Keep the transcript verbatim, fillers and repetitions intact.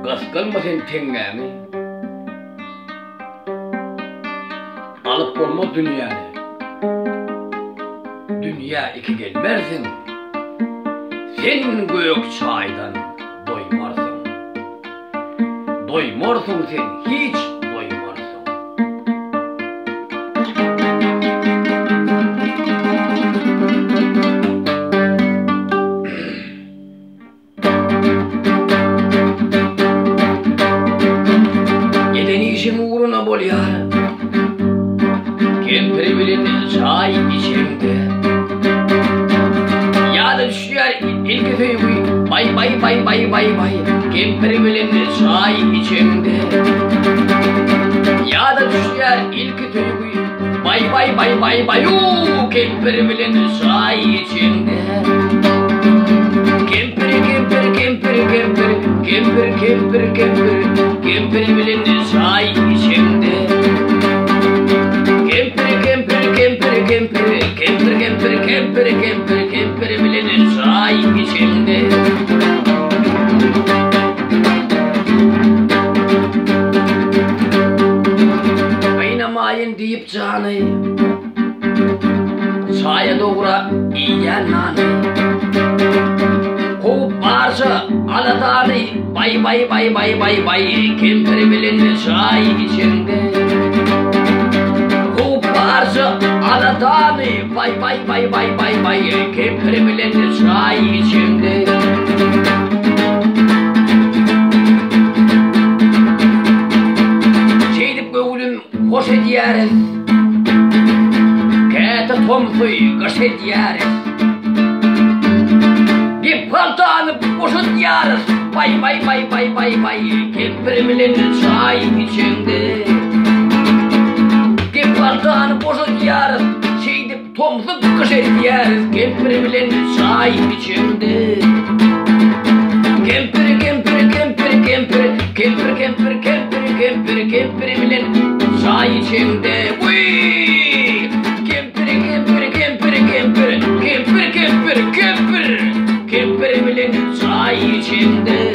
Gas kal mesin ting kami. Alat kolmo dunia ni. Dunia iki gen mersin. Sin guyuk caidan doi marsung. Doi marsung sin hich doi marsung. Ede ni si ngurun aboliar. Kemper bilin cai icengte. Yada siar ilkitui. Bai, bai, bai, bai, bai, bai. Kemper bilin cai icengte. Yada siar ilkitui. Bai, bai, bai, bai, bai, uh, kemper bilin cai icengte. Kemper, kemper, kemper, kemper, kemper, kemper, kemper, kemper bilin cai icengte. Kemper, kemper, kemper, kemper, kemper, kemper, kemper, kemper, kemper bilin cai icengte. Kaina main dip janai. Saya dora ia nani. Ku parsa ala tani. Bai, bai, bai, bai, bai, bai. Kemper bilin cai icengte. Ku parsa ala tani. Bai, bai, bai, bai, bai, bai. Kemper bilin cai icengte. Sidip ke ulun Kose diares. Keta tomsui kose diares. Di pantan kose diares. Bai, bai, bai, bai, bai, bai. Kemper bilin cai icengte. Di pantan kose diares. Sidip Tom suk kese diares, kemper bilin cai icengte. Kemper, kemper, kemper, kemper, kemper, kemper, kemper, kemper, kemper bilin cai icengte. Wih! Kemper, kemper, kemper, kemper, kemper, kemper, kemper, kemper bilin cai icengte.